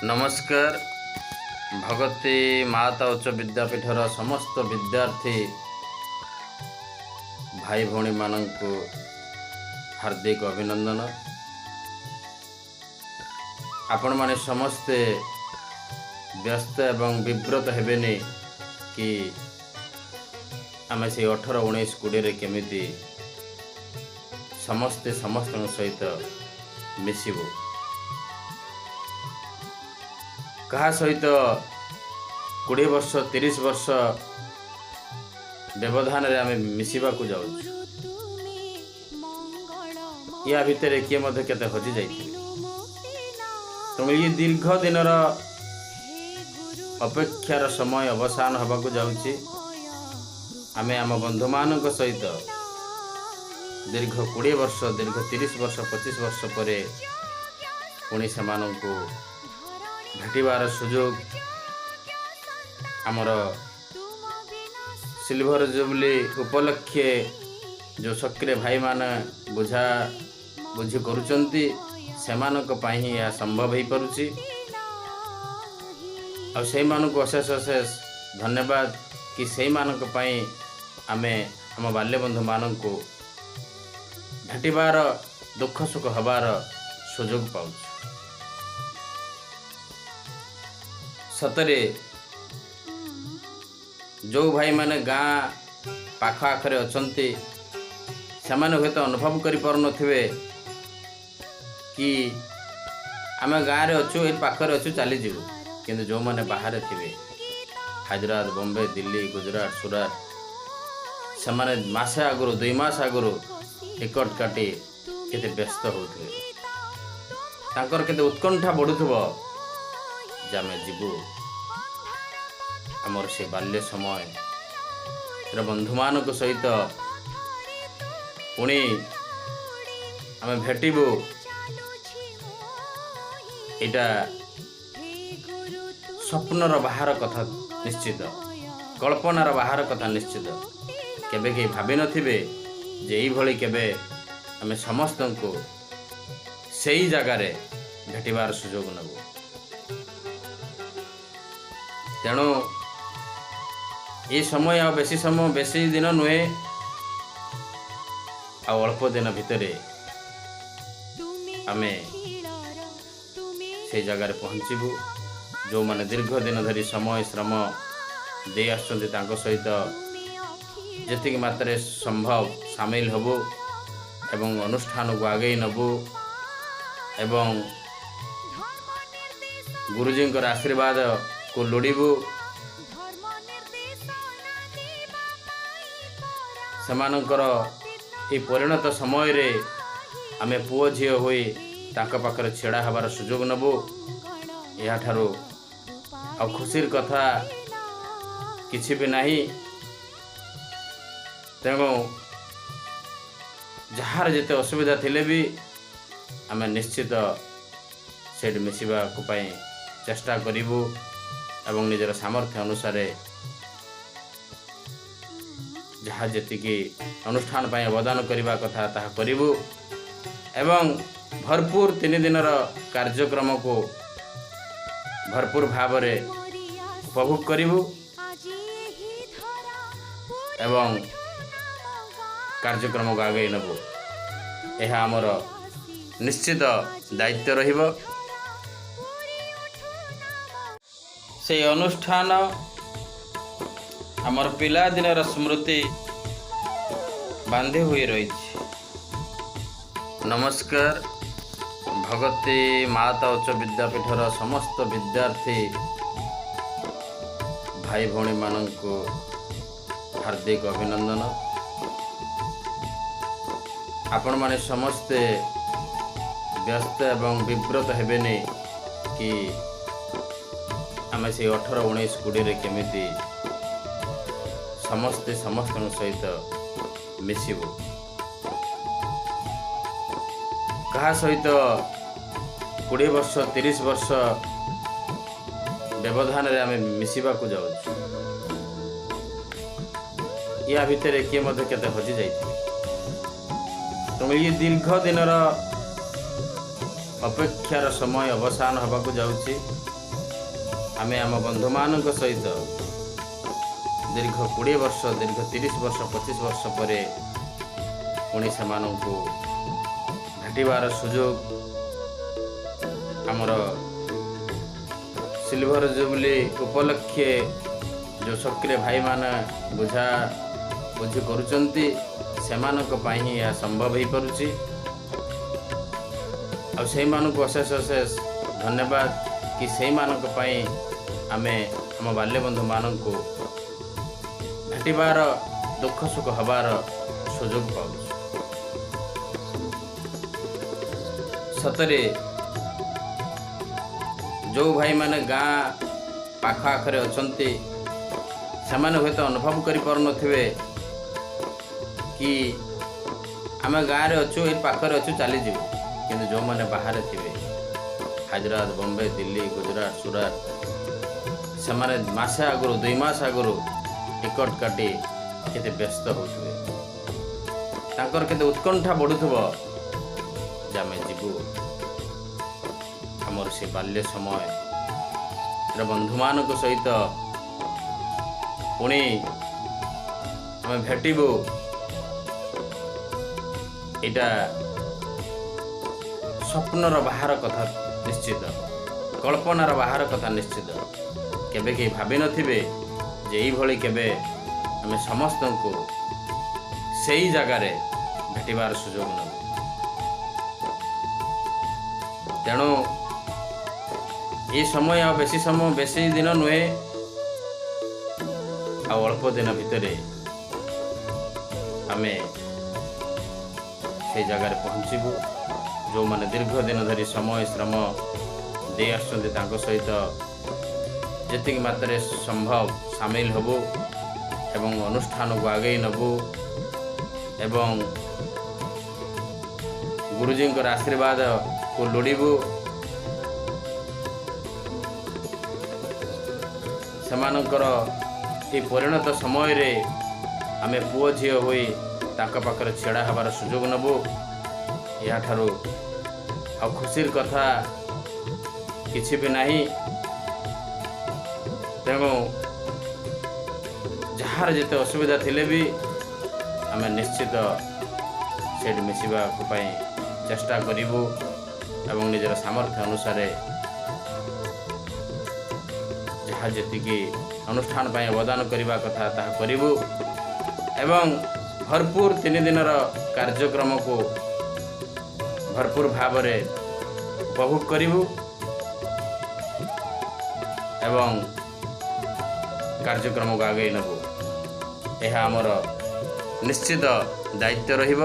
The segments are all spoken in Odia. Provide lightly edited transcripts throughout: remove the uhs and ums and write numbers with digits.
ନମସ୍କାର। ଭଗବତୀ ମାତା ଉଚ୍ଚ ବିଦ୍ୟାପୀଠର ସମସ୍ତ ବିଦ୍ୟାର୍ଥୀ ଭାଇ ଭଉଣୀମାନଙ୍କୁ ହାର୍ଦ୍ଦିକ ଅଭିନନ୍ଦନ। ଆପଣମାନେ ସମସ୍ତେ ବ୍ୟସ୍ତ ଏବଂ ବିବ୍ରତ ହେବେନି କି ଆମେ ସେଇ 18, 19, 20ରେ କେମିତି ସମସ୍ତେ ସମସ୍ତଙ୍କ ସହିତ ମିଶିବୁ। କାହା ସହିତ 20 ବର୍ଷ, 30 ବର୍ଷ ବ୍ୟବଧାନରେ ଆମେ ମିଶିବାକୁ ଯାଉଛୁ। ୟା ଭିତରେ କିଏ ମଧ୍ୟ କେତେ ହଜି ଯାଇଥିବେ। ତେଣୁ ଇଏ ଦୀର୍ଘ ଦିନର ଅପେକ୍ଷାର ସମୟ ଅବସାନ ହେବାକୁ ଯାଉଛି। ଆମେ ଆମ ବନ୍ଧୁମାନଙ୍କ ସହିତ ଦୀର୍ଘ 20 ବର୍ଷ, ଦୀର୍ଘ 30 ବର୍ଷ, 25 ବର୍ଷ ପରେ ପୁଣି ସେମାନଙ୍କୁ ଭେଟିବାର ସୁଯୋଗ ଆମର ସିଲଭର ଜୁବଲି ଉପଲକ୍ଷେ ଯେଉଁ ସକ୍ରିୟ ଭାଇମାନେ ବୁଝା ବୁଝି କରୁଛନ୍ତି, ସେମାନଙ୍କ ପାଇଁ ହିଁ ଏହା ସମ୍ଭବ ହୋଇପାରୁଛି। ଆଉ ସେଇମାନଙ୍କୁ ଅଶେଷ ଅଶେଷ ଧନ୍ୟବାଦ କି ସେଇମାନଙ୍କ ପାଇଁ ଆମେ ଆମ ବାଲ୍ୟବନ୍ଧୁମାନଙ୍କୁ ଭେଟିବାର, ଦୁଃଖ ସୁଖ ହେବାର ସୁଯୋଗ ପାଉଛୁ। ସତରେ ଯେଉଁ ଭାଇମାନେ ଗାଁ ପାଖ ଆଖରେ ଅଛନ୍ତି, ସେମାନେ ହୁଏତ ଅନୁଭବ କରିପାରୁନଥିବେ କି ଆମେ ଗାଁରେ ଅଛୁ, ଏଇ ପାଖରେ ଅଛୁ, ଚାଲିଯିବୁ। କିନ୍ତୁ ଯେଉଁମାନେ ବାହାରେ ଥିବେ, ହାଇଦ୍ରାବାଦ, ବମ୍ବେ, ଦିଲ୍ଲୀ, ଗୁଜୁରାଟ, ସୁରାଟ, ସେମାନେ ମାସେ ଆଗରୁ, 2 ମାସ ଆଗରୁ ଟିକଟ କାଟି କେତେ ବ୍ୟସ୍ତ ହେଉଥିବେ, ତାଙ୍କର କେତେ ଉତ୍କଣ୍ଠା ବଢ଼ୁଥିବ ଯେ ଆମେ ଯିବୁ, ଆମର ସେ ବାଲ୍ୟ ସମୟର ବନ୍ଧୁମାନଙ୍କ ସହିତ ପୁଣି ଆମେ ଭେଟିବୁ। ଏଇଟା ସ୍ୱପ୍ନର ବାହାର କଥା ନିଶ୍ଚିତ, କଳ୍ପନାର ବାହାର କଥା ନିଶ୍ଚିତ। କେବେ କେହି ଭାବିନଥିବେ ଯେ ଏଇଭଳି କେବେ ଆମେ ସମସ୍ତଙ୍କୁ ସେଇ ଜାଗାରେ ଭେଟିବାର ସୁଯୋଗ ନେବୁ। ତେଣୁ ଏ ସମୟ ଆଉ ବେଶୀ ସମୟ, ବେଶୀ ଦିନ ନୁହେଁ, ଆଉ ଅଳ୍ପ ଦିନ ଭିତରେ ଆମେ ସେଇ ଜାଗାରେ ପହଞ୍ଚିବୁ। ଯେଉଁମାନେ ଦୀର୍ଘ ଦିନ ଧରି ସମୟ ଶ୍ରମ ଦେଇ ଆସୁଛନ୍ତି, ତାଙ୍କ ସହିତ ଯେତିକି ମାତ୍ରାରେ ସମ୍ଭବ ସାମିଲ ହେବୁ ଏବଂ ଅନୁଷ୍ଠାନକୁ ଆଗେଇ ନେବୁ ଏବଂ ଗୁରୁଜୀଙ୍କର ଆଶୀର୍ବାଦକୁ ଲୋଡ଼ିବୁ। ସେମାନଙ୍କର ଏହି ପରିଣତ ସମୟରେ ଆମେ ପୁଅ ଝିଅ ହୋଇ ତାଙ୍କ ପାଖରେ ଛିଡ଼ା ହେବାର ସୁଯୋଗ ନେବୁ। ଏହାଠାରୁ ଆଉ ଖୁସିର କଥା କିଛି ବି ନାହିଁ। ତେଣୁ ଯାହାର ଯେତେ ଅସୁବିଧା ଥିଲେ ବି ଆମେ ନିଶ୍ଚିତ ସେଇଠି ମିଶିବାକୁ ପାଇଁ ଚେଷ୍ଟା କରିବୁ ଏବଂ ନିଜର ସାମର୍ଥ୍ୟ ଅନୁସାରେ ଯାହା ଯେତିକି ଅନୁଷ୍ଠାନ ପାଇଁ ଅବଦାନ କରିବା କଥା ତାହା କରିବୁ ଏବଂ ଭରପୁର 3 ଦିନର କାର୍ଯ୍ୟକ୍ରମକୁ ଭରପୁର ଭାବରେ ଉପଭୋଗ କରିବୁ ଏବଂ କାର୍ଯ୍ୟକ୍ରମକୁ ଆଗେଇ ନେବୁ। ଏହା ଆମର ନିଶ୍ଚିତ ଦାୟିତ୍ୱ ରହିବ। ସେଇ ଅନୁଷ୍ଠାନ ଆମର ପିଲାଦିନର ସ୍ମୃତି ବାନ୍ଧି ହୋଇ ରହିଛି। ନମସ୍କାର। ଭଗବତୀ ମାତା ଉଚ୍ଚ ବିଦ୍ୟାପୀଠର ସମସ୍ତ ବିଦ୍ୟାର୍ଥୀ ଭାଇ ଭଉଣୀମାନଙ୍କୁ ହାର୍ଦ୍ଦିକ ଅଭିନନ୍ଦନ। ଆପଣମାନେ ସମସ୍ତେ ବ୍ୟସ୍ତ ଏବଂ ବିବ୍ରତ ହେବେନି କି ଆମେ ସେଇ 18, 19, 20ରେ କେମିତି ସମସ୍ତେ ସମସ୍ତଙ୍କ ସହିତ ମିଶିବୁ। କାହା ସହିତ 20 ବର୍ଷ, 30 ବର୍ଷ ବ୍ୟବଧାନରେ ଆମେ ମିଶିବାକୁ ଯାଉଛୁ। ୟା ଭିତରେ କିଏ ମଧ୍ୟ କେତେ ହଜି ଯାଇଥିବେ। ତେଣୁ ଇଏ ଦୀର୍ଘ ଦିନର ଅପେକ୍ଷାର ସମୟ ଅବସାନ ହେବାକୁ ଯାଉଛି। ଆମେ ଆମ ବନ୍ଧୁମାନଙ୍କ ସହିତ ଦୀର୍ଘ 20 ବର୍ଷ, ଦୀର୍ଘ 30 ବର୍ଷ, 25 ବର୍ଷ ପରେ ପୁଣି ସେମାନଙ୍କୁ ଭେଟିବାର ସୁଯୋଗ ଆମର ସିଲଭର ଜୁବଲି ଉପଲକ୍ଷେ ଯେଉଁ ସକ୍ରିୟ ଭାଇମାନେ ବୁଝା ବୁଝି କରୁଛନ୍ତି, ସେମାନଙ୍କ ପାଇଁ ହିଁ ଏହା ସମ୍ଭବ ହୋଇପାରୁଛି। ଆଉ ସେଇମାନଙ୍କୁ ଅଶେଷ ଅଶେଷ ଧନ୍ୟବାଦ କି ସେଇମାନଙ୍କ ପାଇଁ ଆମେ ଆମ ବାଲ୍ୟବନ୍ଧୁମାନଙ୍କୁ ଭେଟିବାର, ଦୁଃଖ ସୁଖ ହେବାର ସୁଯୋଗ ପାଉଛୁ। ସତରେ ଯେଉଁ ଭାଇମାନେ ଗାଁ ପାଖ ଆଖରେ ଅଛନ୍ତି, ସେମାନେ ହୁଏତ ଅନୁଭବ କରିପାରୁନଥିବେ କି ଆମେ ଗାଁରେ ଅଛୁ, ଏଇ ପାଖରେ ଅଛୁ, ଚାଲିଯିବୁ। କିନ୍ତୁ ଯେଉଁମାନେ ବାହାରେ ଥିବେ, ହାଇଦ୍ରାବାଦ, ବମ୍ବେ, ଦିଲ୍ଲୀ, ଗୁଜୁରାଟ, ସୁରାଟ, ସେମାନେ ମାସେ ଆଗରୁ, 2 ମାସ ଆଗରୁ ଟିକଟ କାଟି କେତେ ବ୍ୟସ୍ତ ହେଉଥିବେ, ତାଙ୍କର କେତେ ଉତ୍କଣ୍ଠା ବଢ଼ୁଥିବ ଯେ ଆମେ ଯିବୁ, ଆମର ସେ ବାଲ୍ୟ ସମୟର ବନ୍ଧୁମାନଙ୍କ ସହିତ ପୁଣି ଆମେ ଭେଟିବୁ। ଏଇଟା ସ୍ୱପ୍ନର ବାହାର କଥା ନିଶ୍ଚିତ, କଳ୍ପନାର ବାହାର କଥା ନିଶ୍ଚିତ। କେବେ କେହି ଭାବିନଥିବେ ଯେ ଏଇଭଳି କେବେ ଆମେ ସମସ୍ତଙ୍କୁ ସେଇ ଜାଗାରେ ଭେଟିବାର ସୁଯୋଗ ନେବୁ। ତେଣୁ ଏ ସମୟ ଆଉ ବେଶୀ ସମୟ, ବେଶୀ ଦିନ ନୁହେଁ, ଆଉ ଅଳ୍ପ ଦିନ ଭିତରେ ଆମେ ସେଇ ଜାଗାରେ ପହଞ୍ଚିବୁ। ଯେଉଁମାନେ ଦୀର୍ଘ ଦିନ ଧରି ସମୟ ଶ୍ରମ ଦେଇ ଆସୁଛନ୍ତି, ତାଙ୍କ ସହିତ ଯେତିକି ମାତ୍ରାରେ ସମ୍ଭବ ସାମିଲ ହେବୁ ଏବଂ ଅନୁଷ୍ଠାନକୁ ଆଗେଇ ନେବୁ ଏବଂ ଗୁରୁଜୀଙ୍କର ଆଶୀର୍ବାଦକୁ ଲୋଡ଼ିବୁ। ସେମାନଙ୍କର ଏହି ପରିଣତ ସମୟରେ ଆମେ ପୁଅ ଝିଅ ହୋଇ ତାଙ୍କ ପାଖରେ ଛିଡ଼ା ହେବାର ସୁଯୋଗ ନେବୁ। ଏହାଠାରୁ ଆଉ ଖୁସିର କଥା କିଛି ବି ନାହିଁ। ତେଣୁ ଯାହାର ଯେତେ ଅସୁବିଧା ଥିଲେ ବି ଆମେ ନିଶ୍ଚିତ ସେଇଠି ମିଶିବାକୁ ପାଇଁ ଚେଷ୍ଟା କରିବୁ ଏବଂ ନିଜର ସାମର୍ଥ୍ୟ ଅନୁସାରେ ଯାହା ଯେତିକି ଅନୁଷ୍ଠାନ ପାଇଁ ଅବଦାନ କରିବା କଥା ତାହା କରିବୁ ଏବଂ ଭରପୁର 3 ଦିନର କାର୍ଯ୍ୟକ୍ରମକୁ ଭରପୁର ଭାବରେ ଉପଭୋଗ କରିବୁ ଏବଂ କାର୍ଯ୍ୟକ୍ରମକୁ ଆଗେଇ ନେବୁ। ଏହା ଆମର ନିଶ୍ଚିତ ଦାୟିତ୍ୱ ରହିବ।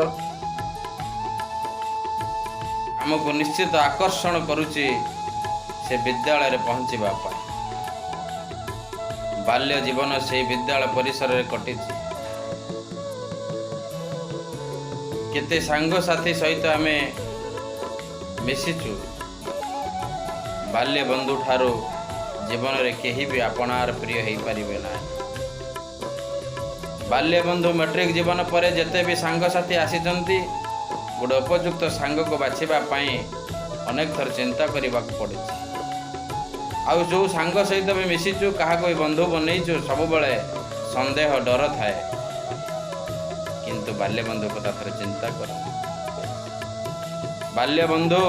ଆମକୁ ନିଶ୍ଚିତ ଆକର୍ଷଣ କରୁଛି ସେ ବିଦ୍ୟାଳୟରେ ପହଞ୍ଚିବା ପାଇଁ। ବାଲ୍ୟ ଜୀବନ ସେଇ ବିଦ୍ୟାଳୟ ପରିସରରେ କଟିଛି। କେତେ ସାଙ୍ଗସାଥି ସହିତ ଆମେ ମିଶିଛୁ। ବାଲ୍ୟ ବନ୍ଧୁ ଠାରୁ ଜୀବନରେ କେହି ବି ଆପଣାର ପ୍ରିୟ ହେଇପାରିବେ ନାହିଁ। ବାଲ୍ୟବନ୍ଧୁ ମେଟ୍ରିକ ଜୀବନ ପରେ ଯେତେ ବି ସାଙ୍ଗସାଥି ଆସିଛନ୍ତି, ଗୋଟେ ଉପଯୁକ୍ତ ସାଙ୍ଗକୁ ବାଛିବା ପାଇଁ ଅନେକ ଥର ଚିନ୍ତା କରିବାକୁ ପଡ଼ିଛି। ଆଉ ଯେଉଁ ସାଙ୍ଗ ସହିତ ବି ମିଶିଛୁ, କାହାକୁ ବି ବନ୍ଧୁ ବନେଇଛୁ, ସବୁବେଳେ ସନ୍ଦେହ ଡର ଥାଏ। କିନ୍ତୁ ବାଲ୍ୟବନ୍ଧୁ କଥା ଥରେ ଚିନ୍ତା କର। ବାଲ୍ୟବନ୍ଧୁ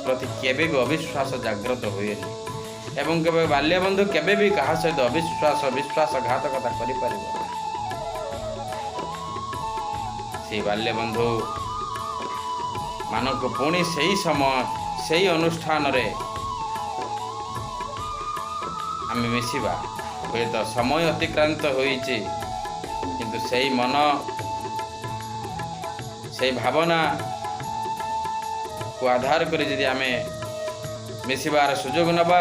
ପ୍ରତି କେବେ ବି ଅବିଶ୍ୱାସ ଜାଗ୍ରତ ହୁଏନି ଏବଂ କେବେ ବାଲ୍ୟବନ୍ଧୁ କେବେ ବି କାହା ସହିତ ଅବିଶ୍ୱାସ ବିଶ୍ୱାସଘାତକତା କରିପାରିବ ନାହିଁ। ସେଇ ବାଲ୍ୟବନ୍ଧୁ ମାନଙ୍କୁ ପୁଣି ସେଇ ସମୟ ସେଇ ଅନୁଷ୍ଠାନରେ ଆମେ ମିଶିବା। ହୁଏତ ସମୟ ଅତିକ୍ରାନ୍ତ ହୋଇଛି, କିନ୍ତୁ ସେଇ ମନ, ସେଇ ଭାବନାକୁ ଆଧାର କରି ଯଦି ଆମେ ମିଶିବାର ସୁଯୋଗ ନେବା,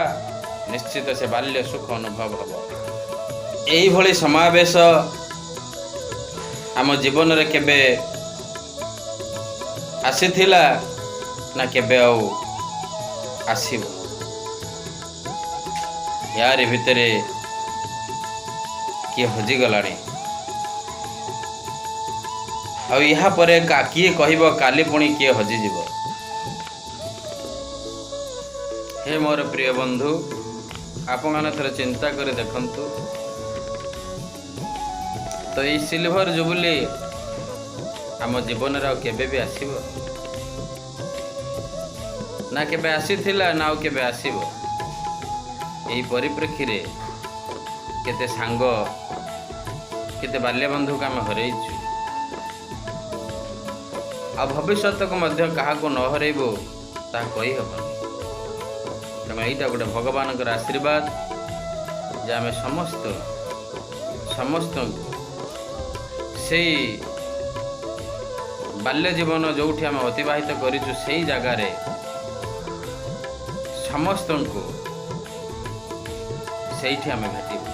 ନିଶ୍ଚିତ ସେ ବାଲ୍ୟ ସୁଖ ଅନୁଭବ ହେବ। ଏଇଭଳି ସମାବେଶ ଆମ ଜୀବନରେ କେବେ ଆସିଥିଲା ନା କେବେ ଆଉ ଆସିବ? ୟାରି ଭିତରେ କିଏ ହଜିଗଲାଣି, ଆଉ ଏହା ପରେ କିଏ କହିବ କାଲି ପୁଣି କିଏ ହଜିଯିବ। ହେ ମୋର ପ୍ରିୟ ବନ୍ଧୁ, ଆପଣମାନେ ଥରେ ଚିନ୍ତା କରି ଦେଖନ୍ତୁ ତ, ଏଇ ସିଲଭର ଜୁବୁଲି ଆମ ଜୀବନରେ ଆଉ କେବେ ବି ଆସିବ ନା କେବେ ଆସିଥିଲା ନା ଆଉ କେବେ ଆସିବ। ଏହି ପରିପ୍ରେକ୍ଷୀରେ କେତେ ସାଙ୍ଗ, କେତେ ବାଲ୍ୟବନ୍ଧୁକୁ ଆମେ ହରେଇଛୁ ଆଉ ଭବିଷ୍ୟତକୁ ମଧ୍ୟ କାହାକୁ ନ ହରେଇବୁ ତାହା କହିହେବନି। ତେଣୁ ଏଇଟା ଗୋଟେ ଭଗବାନଙ୍କର ଆଶୀର୍ବାଦ ଯେ ଆମେ ସମସ୍ତଙ୍କୁ ସେଇ ବାଲ୍ୟ ଜୀବନ ଯେଉଁଠି ଆମେ ଅତିବାହିତ କରିଛୁ, ସେଇ ଜାଗାରେ ସମସ୍ତଙ୍କୁ ସେଇଠି ଆମେ ଭେଟିବୁ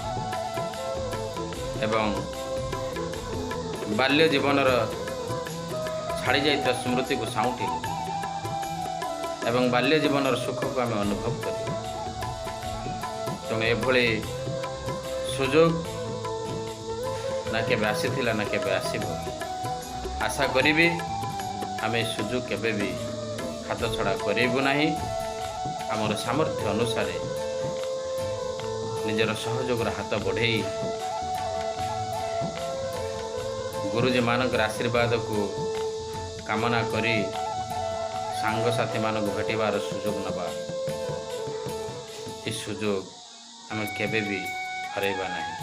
ଏବଂ ବାଲ୍ୟ ଜୀବନର ଛାଡ଼ି ଯାଇଥିବା ସ୍ମୃତିକୁ ସାଉଁଟିବୁ ଏବଂ ବାଲ୍ୟ ଜୀବନର ସୁଖକୁ ଆମେ ଅନୁଭବ କରିବୁ। ତେଣୁ ଏଭଳି ସୁଯୋଗ ନା କେବେ ଆସିଥିଲା ନା କେବେ ଆସିବ। ଆଶା କରିବି ଆମେ ଏ ସୁଯୋଗ କେବେ ବି ହାତ ଛଡ଼ା କରିବୁ ନାହିଁ। ଆମର ସାମର୍ଥ୍ୟ ଅନୁସାରେ ନିଜର ସହଯୋଗର ହାତ ବଢ଼େଇ ଗୁରୁଜୀମାନଙ୍କର ଆଶୀର୍ବାଦକୁ କାମନା କରି ସାଙ୍ଗସାଥିମାନଙ୍କୁ ଭେଟିବାର ସୁଯୋଗ ନେବା। ଏ ସୁଯୋଗ ଆମେ କେବେ ବି ହରାଇବା ନାହିଁ।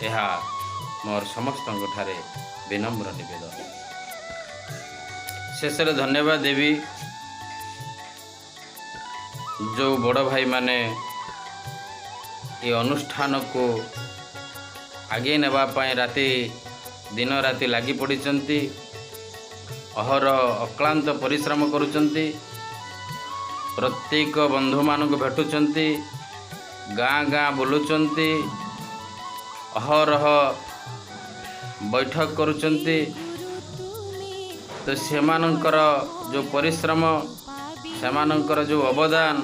ଏହା ମୋର ସମସ୍ତଙ୍କ ଠାରେ ବିନମ୍ର ନିବେଦନ। ଶେଷରେ ଧନ୍ୟବାଦ ଦେବି ଯେଉଁ ବଡ଼ ଭାଇମାନେ ଏ ଅନୁଷ୍ଠାନକୁ ଆଗେଇ ନେବା ପାଇଁ ରାତି ଦିନ ରାତି ଲାଗି ପଡ଼ିଛନ୍ତି, ଅହରହ ଅକ୍ଳାନ୍ତ ପରିଶ୍ରମ କରୁଛନ୍ତି, ପ୍ରତ୍ୟେକ ବନ୍ଧୁମାନଙ୍କୁ ଭେଟୁଛନ୍ତି, ଗାଁ ଗାଁ ବୁଲୁଛନ୍ତି, ଅହରହ ବୈଠକ କରୁଛନ୍ତି। ତ ସେମାନଙ୍କର ଯେଉଁ ପରିଶ୍ରମ, ସେମାନଙ୍କର ଯେଉଁ ଅବଦାନ,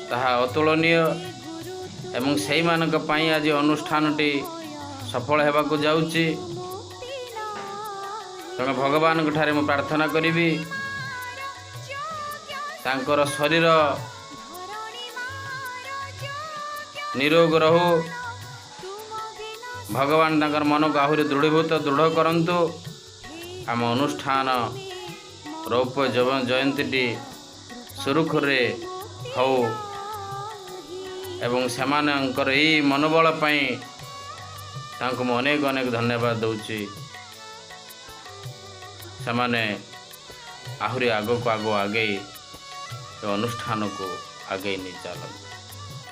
ତାହା ଅତୁଳନୀୟ ଏବଂ ସେଇମାନଙ୍କ ପାଇଁ ଆଜି ଅନୁଷ୍ଠାନଟି ସଫଳ ହେବାକୁ ଯାଉଛି। ତେଣୁ ଭଗବାନଙ୍କ ଠାରେ ମୁଁ ପ୍ରାର୍ଥନା କରିବି, ତାଙ୍କର ଶରୀର ନିରୋଗ ରହୁ, ଭଗବାନ ତାଙ୍କର ମନକୁ ଆହୁରି ଦୃଢ଼ୀଭୂତ ଦୃଢ଼ କରନ୍ତୁ, ଆମ ଅନୁଷ୍ଠାନ ରୌପ୍ୟ ଜୟନ୍ତୀଟି ସୁରୁଖୁରୁରେ ହଉ ଏବଂ ସେମାନଙ୍କର ଏଇ ମନୋବଳ ପାଇଁ ତାଙ୍କୁ ମୁଁ ଅନେକ ଅନେକ ଧନ୍ୟବାଦ ଦେଉଛି। ସେମାନେ ଆହୁରି ଆଗକୁ ଆଗେଇ ଏ ଅନୁଷ୍ଠାନକୁ ଆଗେଇ ନେଇ ଚାଲନ୍ତୁ।